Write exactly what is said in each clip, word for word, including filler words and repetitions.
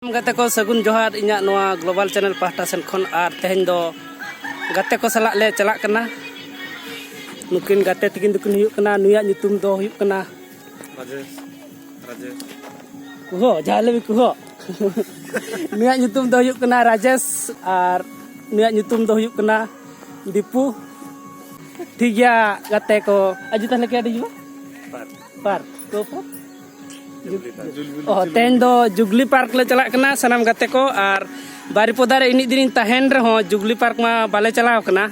ᱜᱟᱛᱮ ᱠᱚ, ᱥᱟᱹᱜᱩᱱ ᱡᱚᱦᱟᱨ ᱤᱧᱟᱹᱜ ᱱᱚᱣᱟ ᱜᱞᱳᱵᱟᱞ ᱪᱮᱱᱮᱞ ᱯᱟᱦᱴᱟ ᱥᱮᱱ ᱠᱷᱚᱱ᱾ ᱟᱨ ᱛᱮᱦᱮᱧ ᱫᱚ ᱜᱟᱛᱮ ᱠᱚ ᱥᱟᱞᱟᱜ ᱞᱮ ᱪᱟᱞᱟᱜ ᱠᱟᱱᱟ᱾ ᱱᱩᱠᱤᱱ ᱜᱟᱛᱮ ᱛᱟᱹᱠᱤᱱ ᱫᱚᱠᱤᱱ ᱦᱩᱭᱩᱜ ᱠᱟᱱᱟ, ᱱᱩᱭᱟᱜ ᱧᱩᱛᱩᱢ ᱫᱚ ᱦᱩᱭᱩᱜ ᱠᱟᱱᱟ ᱨᱟᱡᱮᱥ᱾ ᱨᱟᱡᱮᱥ᱾ ᱠᱩᱦᱚ, ᱡᱟᱦᱟᱸ ᱞᱟᱹᱭ ᱢᱮ ᱠᱩᱦᱚ᱾ ᱱᱩᱭᱟᱜ ᱧᱩᱛᱩᱢ ᱫᱚ ᱦᱩᱭᱩᱜ ᱠᱟᱱᱟ ᱨᱟᱡᱮᱥ ᱟᱨ ᱱᱩᱭᱟᱜ ᱧᱩᱛᱩᱢ ᱫᱚ ᱦᱩᱭᱩᱜ ᱠᱟᱱᱟ ᱫᱤᱯᱩ᱾ ᱴᱷᱤᱠ ᱜᱮᱭᱟ ᱜᱟᱛᱮ ᱠᱚ, ᱟᱡᱩ ᱛᱟᱦᱞᱮ ᱠᱮ ᱟᱹᱰᱤ ᱡᱩᱵᱟ? ᱯᱟᱨᱠ᱾ ᱯᱟᱨᱠ᱾ ᱠᱚ ᱯᱟᱨᱠ? Jubilee park. ᱚ, ᱛᱮᱦᱮᱧ ᱫᱚ ᱡᱩᱵᱽᱞᱤ ᱯᱟᱨᱠ ᱞᱮ ᱪᱟᱞᱟᱜ ᱠᱟᱱᱟ ᱥᱟᱱᱟᱢ ᱜᱟᱛᱮ ᱠᱚ᱾ ᱟᱨ ᱵᱟᱨᱤᱯᱚᱫᱟ ᱨᱮ ᱤᱱᱟᱹᱜ ᱫᱤᱱᱤᱧ ᱛᱟᱦᱮᱱ ᱨᱮᱦᱚᱸ ᱡᱩᱵᱽᱞᱤ ᱯᱟᱨᱠ ᱢᱟ ᱵᱟᱞᱮ ᱪᱟᱞᱟᱣ ᱠᱟᱱᱟ᱾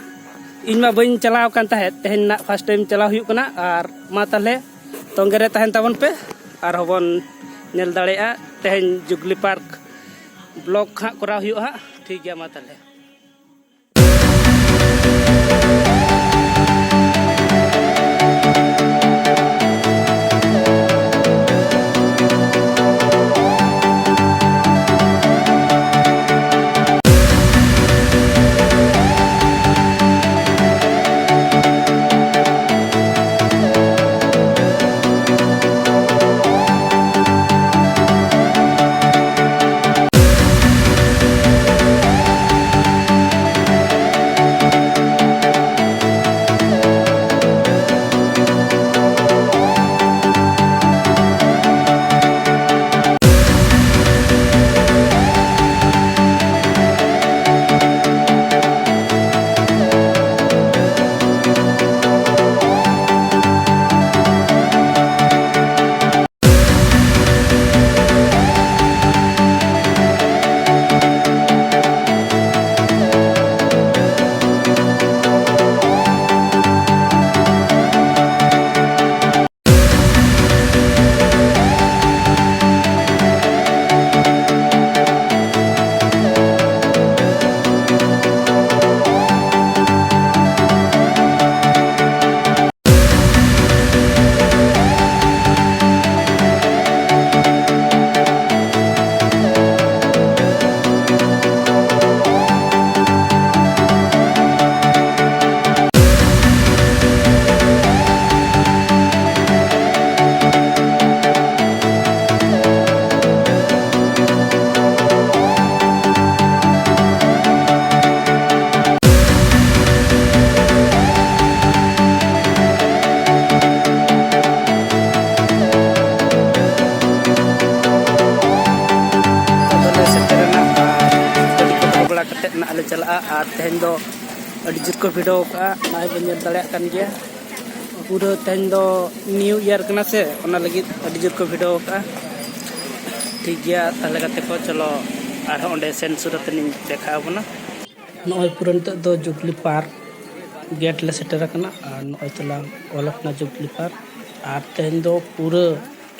ᱤᱧ ᱢᱟ ᱵᱟᱹᱧ ᱪᱟᱞᱟᱣ ᱠᱟᱱ ᱛᱟᱦᱮᱸᱫ, ᱛᱮᱦᱮᱧ ᱱᱟᱜ ᱯᱷᱟᱥᱴ ᱴᱟᱭᱤᱢ ᱪᱟᱞᱟᱣ ᱦᱩᱭᱩᱜ ᱠᱟᱱᱟ᱾ ᱟᱨ ᱢᱟ ᱛᱟᱦᱞᱮ ᱛᱚᱸᱜᱮ ᱨᱮ ᱛᱟᱦᱮᱱ ᱛᱟᱵᱚᱱ ᱯᱮ, ᱟᱨᱦᱚᱸ ᱵᱚᱱ ᱧᱮᱞ ᱫᱟᱲᱮᱭᱟᱜᱼᱟ ᱛᱮᱦᱮᱧ ᱡᱩᱵᱽᱞᱤ ᱯᱟᱨᱠ ᱵᱞᱚᱜ ᱦᱟᱸᱜ ᱠᱚᱨᱟᱣ ᱦᱩᱭᱩᱜᱼᱟ ᱦᱟᱸᱜ᱾ ᱴᱷᱤᱠ ᱜᱮᱭᱟ, ᱢᱟ ᱛᱟᱦᱞᱮ᱾ ᱠᱟᱛᱮᱫ ᱱᱟᱜ ᱞᱮ ᱪᱟᱞᱟᱜᱼᱟ᱾ ᱟᱨ ᱛᱮᱦᱮᱧ ᱫᱚ ᱟᱹᱰᱤ ᱡᱳᱨ ᱠᱚ ᱵᱷᱤᱲ ᱟᱠᱟᱜᱼᱟ, ᱱᱚᱜᱼᱚᱭ ᱵᱚᱱ ᱧᱮᱞ ᱫᱟᱲᱮᱭᱟᱜ ᱠᱟᱱ ᱜᱮᱭᱟ᱾ ᱯᱩᱨᱟᱹ ᱛᱮᱦᱮᱧ ᱫᱚ ᱱᱤᱭᱩ ᱤᱭᱟᱨ ᱠᱟᱱᱟ ᱥᱮ, ᱚᱱᱟ ᱞᱟᱹᱜᱤᱫ ᱟᱹᱰᱤ ᱡᱳᱨ ᱠᱚ ᱵᱷᱤᱲ ᱟᱠᱟᱜᱼᱟ᱾ ᱴᱷᱤᱠ ᱜᱮᱭᱟ, ᱛᱟᱦᱚᱞᱮ ᱜᱟᱛᱮ ᱠᱚ, ᱪᱚᱞᱚ ᱟᱨᱦᱚᱸ ᱚᱸᱰᱮ ᱥᱮᱱ ᱥᱩᱨ ᱠᱟᱛᱮ ᱞᱤᱧ ᱫᱮᱠᱷᱟᱣ ᱟᱵᱚᱱᱟ᱾ ᱱᱚᱜᱼᱚᱭ ᱯᱩᱨᱟᱹ ᱱᱤᱛᱚᱜ ᱫᱚ ᱡᱩᱵᱽᱞᱤ ᱯᱟᱨᱠ ᱜᱮᱴ ᱞᱮ ᱥᱮᱴᱮᱨ ᱟᱠᱟᱱᱟ᱾ ᱟᱨ ᱱᱚᱜᱼᱚᱭ ᱛᱟᱞᱟᱝ ᱚᱞ ᱟᱠᱟᱱᱟ ᱡᱩᱵᱽᱞᱤ ᱯᱟᱨᱠ᱾ ᱟᱨ ᱛᱮᱦᱮᱧ ᱫᱚ ᱯᱩᱨᱟᱹ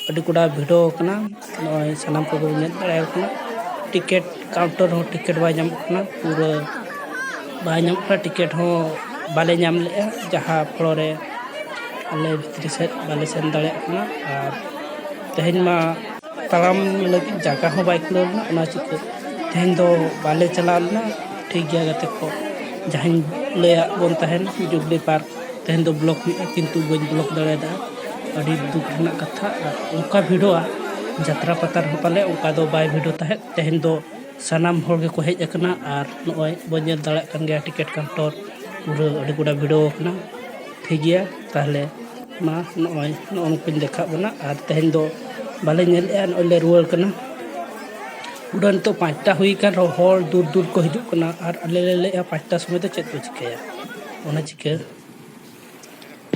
ᱟᱹᱰᱤ ᱠᱚᱰᱟ ᱵᱷᱤᱲᱚ ᱟᱠᱟᱱᱟ᱾ ᱱᱚᱜᱼᱚᱭ ᱥᱟᱱᱟᱢ ᱠᱚᱜᱮ ᱵᱚᱱ ᱧᱮᱞ ᱫᱟᱲᱮᱭᱟᱠᱚ ᱠᱟᱱᱟ᱾ ᱴᱤᱠᱤᱴ ᱠᱟᱣᱩᱱᱴᱟᱨ ᱨᱮᱦᱚᱸ ᱴᱤᱠᱤᱴ ᱵᱟᱭ ᱧᱟᱢᱚᱜ ᱠᱟᱱᱟ, ᱯᱩᱨᱟᱹ ᱵᱟᱭ ᱧᱟᱢᱚᱜ ᱠᱟᱱᱟ᱾ ᱴᱤᱠᱤᱴ ᱦᱚᱸ ᱵᱟᱞᱮ ᱧᱟᱢ ᱞᱮᱜᱼᱟ, ᱡᱟᱦᱟᱸ ᱯᱷᱚᱞᱚ ᱨᱮ ᱟᱞᱮ ᱵᱷᱤᱛᱨᱤ ᱥᱮᱫ ᱵᱟᱞᱮ ᱥᱮᱱ ᱫᱟᱲᱮᱭᱟᱜ ᱠᱟᱱᱟ᱾ ᱟᱨ ᱛᱮᱦᱮᱧ ᱢᱟ ᱛᱟᱲᱟᱢ ᱞᱟᱹᱜᱤᱫ ᱡᱟᱭᱜᱟ ᱦᱚᱸ ᱵᱟᱭ ᱠᱩᱞᱟᱹᱣ ᱞᱮᱱᱟ, ᱚᱱᱟ ᱪᱤᱠᱟᱹ ᱛᱮᱦᱮᱧ ᱫᱚ ᱵᱟᱞᱮ ᱪᱟᱞᱟᱣ ᱞᱮᱱᱟ᱾ ᱴᱷᱤᱠ ᱜᱮᱭᱟ ᱜᱟᱛᱮ ᱠᱚ, ᱡᱟᱦᱟᱸᱧ ᱞᱟᱹᱭᱟᱫ ᱵᱚᱱ ᱛᱟᱦᱮᱱ ᱡᱩᱵᱽᱞᱤ ᱯᱟᱨᱠ ᱛᱮᱦᱮᱧ ᱫᱚ ᱵᱞᱚᱠ ᱦᱩᱭᱩᱜᱼᱟ, ᱠᱤᱱᱛᱩ ᱵᱟᱹᱧ ᱵᱞᱚᱠ ᱫᱟᱲᱮᱭᱟᱫᱟ᱾ ᱟᱹᱰᱤ ᱫᱩᱠ ᱨᱮᱱᱟᱜ ᱠᱟᱛᱷᱟ᱾ ᱟᱨ ᱚᱱᱠᱟ ᱵᱷᱤᱲᱚᱜᱼᱟ, ᱡᱟᱛᱨᱟ ᱯᱟᱛᱟ ᱨᱮᱦᱚᱸ ᱯᱟᱞᱮ ᱚᱱᱠᱟ ᱫᱚ ᱵᱟᱭ ᱵᱷᱤᱲᱚ ᱛᱟᱦᱮᱸᱫ᱾ ᱛᱮᱦᱮᱧ ᱫᱚ ᱥᱟᱱᱟᱢ ᱦᱚᱲ ᱜᱮᱠᱚ ᱦᱮᱡ ᱟᱠᱟᱱᱟ᱾ ᱟᱨ ᱱᱚᱜᱼᱚᱭ ᱵᱚᱱ ᱧᱮᱞ ᱫᱟᱲᱮᱭᱟᱜ ᱠᱟᱱ ᱜᱮᱭᱟ, ᱴᱤᱠᱤᱴ ᱠᱟᱣᱩᱱᱴᱟᱨ ᱯᱩᱨᱟᱹ ᱟᱹᱰᱤ ᱜᱚᱴᱟ ᱵᱷᱤᱲᱚ ᱟᱠᱟᱱᱟ᱾ ᱴᱷᱤᱠ ᱜᱮᱭᱟ, ᱛᱟᱦᱚᱞᱮ ᱢᱟ ᱱᱚᱜᱼᱚᱭ ᱱᱚᱜᱼᱚ ᱱᱚᱝᱠᱟᱧ ᱫᱮᱠᱷᱟᱣ ᱵᱚᱱᱟ᱾ ᱟᱨ ᱛᱮᱦᱮᱧ ᱫᱚ ᱵᱟᱞᱮ ᱧᱮᱞᱮᱜᱼᱟ, ᱱᱚᱜᱼᱚᱭ ᱞᱮ ᱨᱩᱣᱟᱹᱲ ᱠᱟᱱᱟ᱾ ᱯᱩᱨᱟᱹ ᱱᱤᱛᱚᱜ ᱯᱟᱸᱪᱴᱟ ᱦᱩᱭ ᱟᱠᱟᱱ ᱨᱮᱦᱚᱸ ᱦᱚᱲ ᱫᱩᱨ ᱫᱩᱨ ᱠᱚ ᱦᱤᱡᱩᱜ ᱠᱟᱱᱟ᱾ ᱟᱨ ᱟᱞᱮ ᱞᱮ ᱞᱟᱹᱭᱮᱜᱼᱟ ᱯᱟᱸᱪᱴᱟ ᱥᱚᱢᱚᱭ ᱫᱚ ᱪᱮᱫ ᱠᱚ ᱪᱤᱠᱟᱹᱭᱟ, ᱚᱱᱟ ᱪᱤᱠᱟᱹ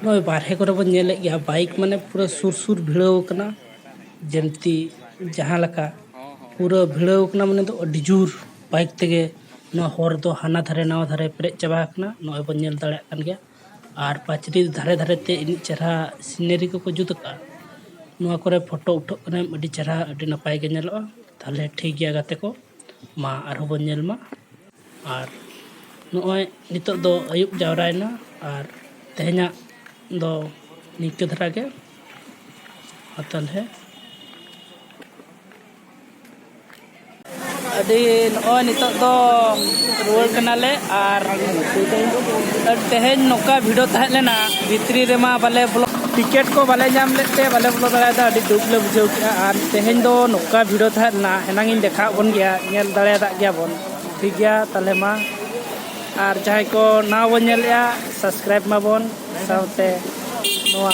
ᱱᱚᱜᱼᱚᱭ ᱵᱟᱨᱦᱮ ᱠᱚᱨᱮ ᱵᱚᱱ ᱧᱮᱞᱮᱫ ᱜᱮᱭᱟ, ᱵᱟᱭᱤᱠ ᱢᱟᱱᱮ ᱯᱩᱨᱟᱹ ᱥᱩᱨ ᱥᱩᱨ ᱵᱷᱤᱲᱟᱹᱣ ᱠᱟᱱᱟ᱾ ᱡᱮᱢᱛᱤ ᱡᱟᱦᱟᱸ ᱞᱮᱠᱟ ᱯᱩᱨᱟᱹ ᱵᱷᱤᱲᱟᱹᱣ ᱠᱟᱱᱟ, ᱢᱟᱱᱮ ᱫᱚ ᱟᱹᱰᱤ ᱡᱳᱨ ᱵᱟᱭᱤᱠ ᱛᱮᱜᱮ ᱱᱚᱣᱟ ᱦᱚᱨ ᱫᱚ ᱦᱟᱱᱟ ᱫᱷᱟᱨᱮ ᱱᱟᱣᱟ ᱫᱷᱟᱨᱮ ᱯᱮᱨᱮᱡ ᱪᱟᱵᱟ ᱟᱠᱟᱱᱟ᱾ ᱱᱚᱜᱼᱚᱭ ᱵᱚᱱ ᱧᱮᱞ ᱫᱟᱲᱮᱭᱟᱜ ᱠᱟᱱ ᱜᱮᱭᱟ᱾ ᱟᱨ ᱯᱟᱹᱪᱨᱤ ᱫᱷᱟᱨᱮ ᱫᱷᱟᱨᱮ ᱛᱮ ᱤᱱᱟᱹᱜ ᱪᱮᱦᱨᱟ ᱥᱤᱱᱟᱨᱤ ᱠᱚᱠᱚ ᱡᱩᱛ ᱟᱠᱟᱫᱼᱟ᱾ ᱱᱚᱣᱟ ᱠᱚᱨᱮ ᱯᱷᱳᱴᱳ ᱩᱴᱷᱟᱹᱜ ᱠᱟᱱᱟ, ᱟᱹᱰᱤ ᱪᱮᱦᱨᱟ, ᱟᱹᱰᱤ ᱱᱟᱯᱟᱭ ᱜᱮ ᱧᱮᱞᱚᱜᱼᱟ᱾ ᱛᱟᱦᱚᱞᱮ ᱴᱷᱤᱠ ᱜᱮᱭᱟ ᱜᱟᱛᱮ ᱠᱚ, ᱢᱟ ᱟᱨᱦᱚᱸ ᱵᱚᱱ ᱧᱮᱞ ᱢᱟ᱾ ᱟᱨ ᱱᱚᱜᱼᱚᱭ ᱱᱤᱛᱚᱜ ᱫᱚ ᱟᱹᱭᱩᱵ ᱡᱟᱣᱨᱟᱭᱮᱱᱟ᱾ ᱟᱨ ᱛᱮᱦᱮᱧᱟᱜ ᱫᱚ ᱱᱤᱝᱠᱟᱹ ᱫᱷᱟᱨᱟ ᱜᱮ᱾ ᱢᱟ ᱛᱟᱦᱚᱞᱮ ᱟᱹᱰᱤ ᱱᱚᱜᱼᱚᱭ ᱱᱤᱛᱚᱜ ᱫᱚ ᱨᱩᱣᱟᱹᱲ ᱠᱟᱱᱟᱞᱮ᱾ ᱟᱨ ᱛᱮᱦᱮᱧ ᱱᱚᱝᱠᱟ ᱵᱷᱤᱲᱚ ᱛᱟᱦᱮᱸ ᱞᱮᱱᱟ, ᱵᱷᱤᱛᱨᱤ ᱨᱮᱢᱟ ᱵᱟᱞᱮ ᱵᱚᱞᱚ, ᱴᱤᱠᱤᱴ ᱠᱚ ᱵᱟᱞᱮ ᱧᱟᱢ ᱞᱮᱫ ᱛᱮ ᱵᱟᱞᱮ ᱵᱚᱞᱚ ᱫᱟᱲᱮᱭᱟᱫᱟ᱾ ᱟᱹᱰᱤ ᱫᱩᱠ ᱞᱮ ᱵᱩᱡᱷᱟᱹᱣ ᱠᱮᱫᱼᱟ᱾ ᱟᱨ ᱛᱮᱦᱮᱧ ᱫᱚ ᱱᱚᱝᱠᱟ ᱵᱷᱤᱲᱚ ᱛᱟᱦᱮᱸ ᱞᱮᱱᱟ, ᱮᱱᱟᱝ ᱤᱧ ᱫᱮᱠᱷᱟᱣᱟᱫ ᱵᱚᱱ ᱜᱮᱭᱟ, ᱧᱮᱞ ᱫᱟᱲᱮᱭᱟᱫᱟᱜ ᱜᱮᱭᱟ ᱵᱚᱱ᱾ ᱴᱷᱤᱠ ᱜᱮᱭᱟ, ᱛᱟᱦᱚᱞᱮ ᱢᱟ, ᱟᱨ ᱡᱟᱦᱟᱸᱭ ᱠᱚ ᱱᱟᱣᱟ ᱵᱚᱱ ᱧᱮᱞᱮᱫᱼᱟ, ᱥᱟᱵᱥᱠᱨᱟᱭᱤᱵ ᱢᱟᱵᱚᱱ, ᱥᱟᱶᱛᱮ ᱱᱚᱣᱟ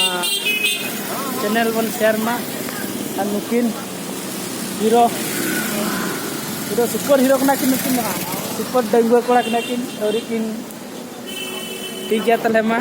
ᱪᱮᱱᱮᱞ ᱵᱚᱱ ᱥᱮᱭᱟᱨ ᱢᱟ᱾ ᱟᱨ ᱱᱩᱠᱤᱱ ᱦᱤᱨᱳ, ᱯᱩᱨᱟᱹ ᱥᱩᱯᱟᱨ ᱦᱤᱨᱳ ᱠᱟᱱᱟ ᱠᱤᱱ ᱱᱩᱠᱤᱱ ᱫᱚ ᱦᱟᱸᱜ᱾ ᱥᱩᱯᱟᱨ ᱰᱟᱺᱜᱩᱣᱟᱹ ᱠᱚᱲᱟ ᱠᱟᱱᱟ ᱠᱤᱱ, ᱟᱹᱣᱨᱤ ᱠᱤᱱ᱾ ᱴᱷᱤᱠ ᱜᱮᱭᱟ, ᱛᱟᱦᱚᱞᱮ ᱢᱟ᱾